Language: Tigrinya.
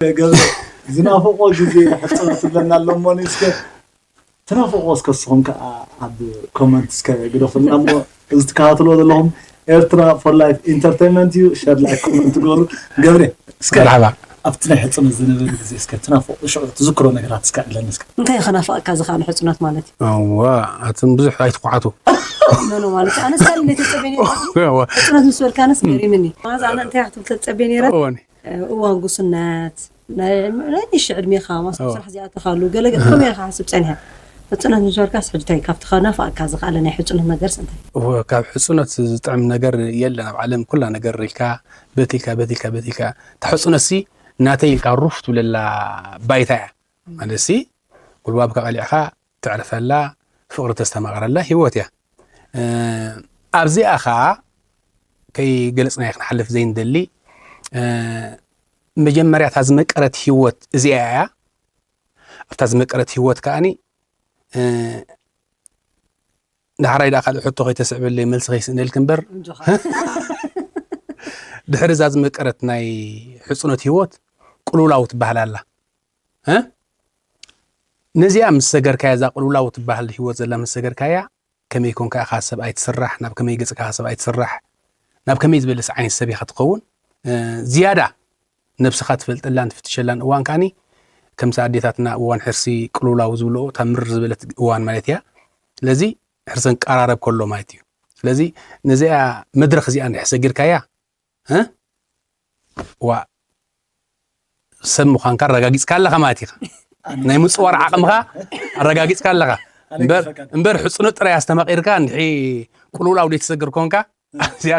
ገብረ ዝናፍቆ ግዜ ሕጽረት ትብለና ኣሎ እሞ እስከ ትናፍቆ እስከ ንስኹም ከኣ ኣብ ኮመንት እስከ ግደፉልና እሞ እዚ ትከታተልዎ ዘለኹም ኤርትራ for life entertainment እዩ። ሸር ላይክ ኮመንት ግበሩ። ገብረ እስከ መርሓባ ኣብቲ ናይ ሕጽነት ዝነበረ ግዜ እስከ ትናፍቆ ሽዑ ትዝክሮ ነገራት እስከ ዕለኒ እስከ እንታይ ከናፍቀካ ዝኽኣለ ሕጹነት ማለት እዩ? እዋ ኣቱም ብዙሕ ኣይትኩዓቱ ኖ ኖ ማለት ኣነስ ካልእ ተጸበየ ነይረ። እዋ ሕጹነት ምስ በልካ ኣነስ ገሪምኒ። ማለት ኣነ እንታይ ክትብል ተጸበየ ነይረ? እወኒ እዋን ጉስነት ናይ ናይ ንእሽቶ ዕድሜኻ ማስ እዎ። ስራሕ ዝኣተኻሉ ገለ ገለ ከመይ ኢኻ ሓስብ ጸኒሐ? ሕጹነት ምስ በልካስ ሕጂ እንታይ ካብቲ ከናፍቀካ ዝኽኣለ ናይ ሕጹነት ነገርስ እንታይ? እወ ካብ ሕጹነት ዝጥዕም ነገር የለን ኣብ ዓለም ኩላ ነገር ኢልካ በቲልካ በቲልካ በቲልካ እታ ሕጹነት ሲ ናተይ ኢልካ ሩፍ ትብለላ ባይታ እያ ማለት ሲ ጉልባብካ ቀሊዕካ ተዕርፈላ ፍቕሪ ተስተማቕረላ ህይወት እያ እ፣ ኣብዚኣ ኸዓ ከይገለፅናዮ ክንሓልፍ ዘይንደሊ እ፣ መጀመርያ እታ ዝመቀረት ህይወት እዚኣ እያ ኣብታ ዝመቀረት ህይወት ከዓኒ እ፣ ዳሕራይ ደኣ ካልእ ሕቶ ከይተስዕበለይ መልሲ ከይስእነልክ እምበር እንጆኻ ድሕሪ እዛ ዝመቀረት ናይ ሕፁነት ህይወት ቅልውላው ትበሃል ኣላ እ? ነዚኣ ምስ ሰገርካያ እዛ ቅልውላው ትበሃል ህይወት ዘላ ምስ ሰገርካያ ከመይ ኮንካ ኢኻ ሰብኣይ ትስራሕ ናብ ከመይ ገፅካ ኢኻ ሰብኣይ ትስራሕ ናብ ከመይ ዝበለስ ዓይነት ሰብ ኢኻ ትኸውን እ፣ ዝያዳ ነብስኻ ትፈልጠላን ትፍትሸላን እዋን ከዓኒ ከምዚ ኣዴታትና እዋን ሕርሲ ቅልውላው ዝብልኦ እታ ምርር ዝበለት እዋን ማለት እያ ስለዚ ሕርሰን ቀራረብ ከሎ ማለት እዩ ስለዚ ነዚኣ መድረክ እዚኣ እንድሕር ሰጊርካያ እ? ዋ ሰብ ምዃንካ ኣረጋጊፅካ ኣለኻ ማለት ኢኻ ናይ ምፅዋር ዓቕምኻ ኣረጋጊፅካ ኣለኻ እምበር እምበር ሕፅኖት ጥራይ ኣስተማቒርካ እንድሒ ቅልውላው ዘይትሰግር ኮንካ እዚኣ